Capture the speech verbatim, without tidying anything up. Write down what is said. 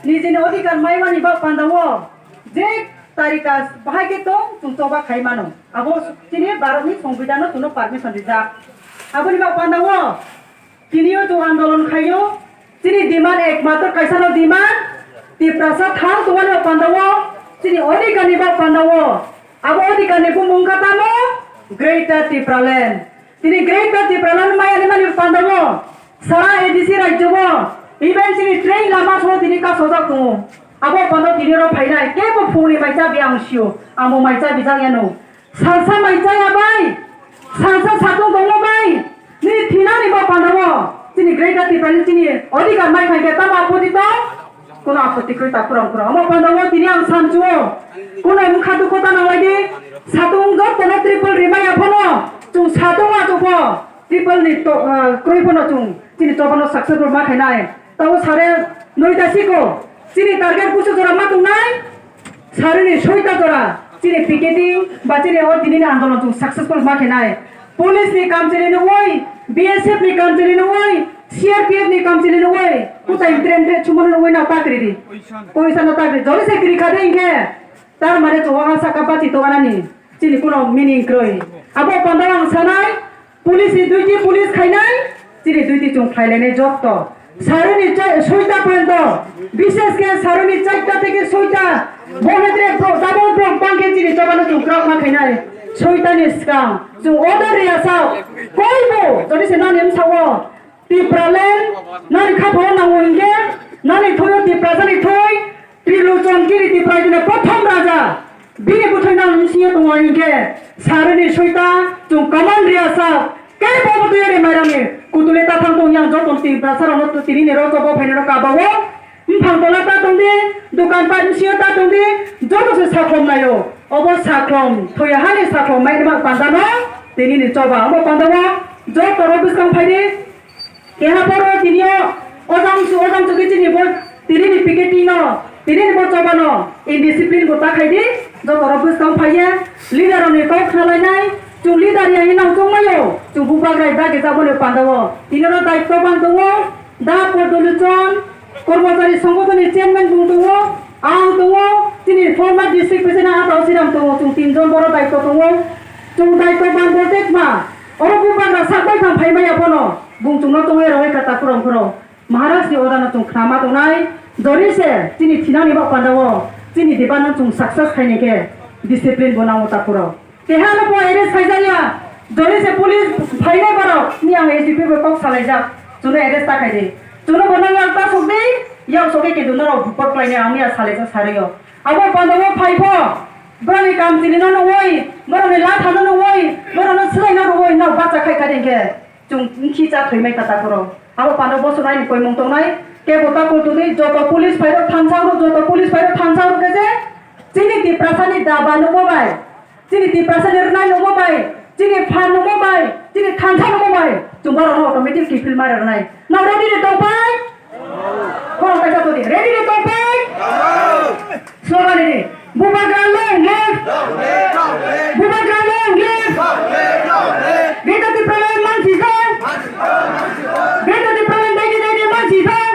Nijini odhikar maimani bak pandao je tarika bahai khe tong chwng choba khai mano. Abo chini Bharatni Songbidanno chwngno permission rijak. Aboni bak pandao tinio chwng andolon khaio. Chini demand ekmatro kaisano demand, Tiprasa thang tongmani bak pandao, chini odhikarni bak pandao. Abo odhikarni bumung kha tamo Greater Tipraland. Tini Greater Tipraland mayani mani pandao sara A D C rajyo bo, even chini train lama solo tini kasojak tongo. Abo pano tini oro phainai kebo phungni mai chabi ang sio, amo mai chabi jak yano. Salsa mai chaya bai, salsa satung tongma bai, nini thinani bo pandao chini Greater Tipraland chini odhikar mai khaikhe tamo apoti tong? Kono apoti kwrwi ta purang purang. Omo pandao tini ang sanchuo. Kono wngkha dukho ta nanglaidi. Satung jottono triple rimaya phano chwng satung achukho triple ni to-, ah, kwrwi phano chwng chini chobano successful ma khainai. Tabo sare noita siko chini target busu jora ma tongnai. Sarini soita jora chini picketing ba chini o dinini andolon chwng successful ma khainai. Police ni kamchwlwi nungwi, B S F ni kamchwlwi nungwi, C R P F ni kamchwlwi nungwi, kutai dren dren chumano nungwi na ta kwrwi di. Koisa no ta kwrwi. Jori se kwrwi kha de hinkhe, tar mane chwng ha saka bachi tongana ni chini kuno meaning kwrwi. Abo panda ang sanai, police ni duty police khainai, chini duty chwng khlai lainai jotto. Saruni chai-, soita porjonto, bishesh khe saruni charta theke soita, bo bhitre bro-, double bro bangkhe chini chobano chwng kwrak ma khainai. Soita ni swkang chwng order riyasa, koibo, jodi se nani msao, Tipraland, nani khaphao nango hinkhe, nani thoyo Tiprasani thoi, Trilochon Kiri Tipra Juna prothom raja, bini bwthai nang bsingyo tongo hinkhe, saruni soita chwng command riyasa, kebo bwtwi ri mairani, kutule ta thang tong yang joto Tiprasa rokno tini ni rochok bo phainai rok kabao, mphang tola ta tongdi, dukan pat bsingyo ta tongdi, joto se sakhom naio, obo sakhom, thoya hani sakhom mai ma pandano, tini ni choba, obo pandao, joto rok bwskang phaidi, Keha poro tinio ojang su ojang chukwi chini bo tini ni picketing no, tini ni bo choba no, indiscipline bo ta khaidi, joto rok bwskang phaiya, leader rok ni kok khna lainai, chwng leader ya hinwi nang chongmaio, chwng bubagra dagi jaboni pandao, tini oro daityo bang tongo, da Podoluchon, kormochari songgothon ni chairman bung tongo, ang tongo, chini former district president Atao Siram tongo, chwng tinjon boro daityo tongo, chwng daityo bang bolte ma, Oro bubagra sak bai thang phai maya phano, bung chwngno tongwi rwui kha takhurok phuro. Maharaj ni order no chwng khnama tongnai, jori se chini thinani bak pandao, chini debate no chwng success khaini khe discipline bo nango takhurok. Keha no bo arrest khaijak ya, jori se police phainai borok, ni ang S D P bai kok salaijak, chwngno arrest ta khaidi. Chwngno bo nang ta sokdi, yak sokhe kedu norok report khlainai ang ya salaijak sarwi o. Abo pandao phai pho, borokni kam chini no nungwi, borokni latha no nungwi, borokno swlai no rwui no bacha khai kha di khe. Chwng wngkhi cha thwimai kha takhurok. Abo pano bosonai ni koimung tongnai. Kebo ta kultudi joto police phairok thansa rok, joto police phairok thansa rok khe je chini Tiprasani daba nukma bai, chini Tiprasani rwnai nukma bai, chini phan nukma bai, chini thansa nukma bai, chwng borokno automatic kiphil ma rwnai. Nang ready de tongpai? Khorang kaisa todi. Ready de tongpai? Slogan ini. Bubagra long live! Bubagra long live! Greater Tipraland mansi jai! Greater Tipraland daidi daidi mansi jai!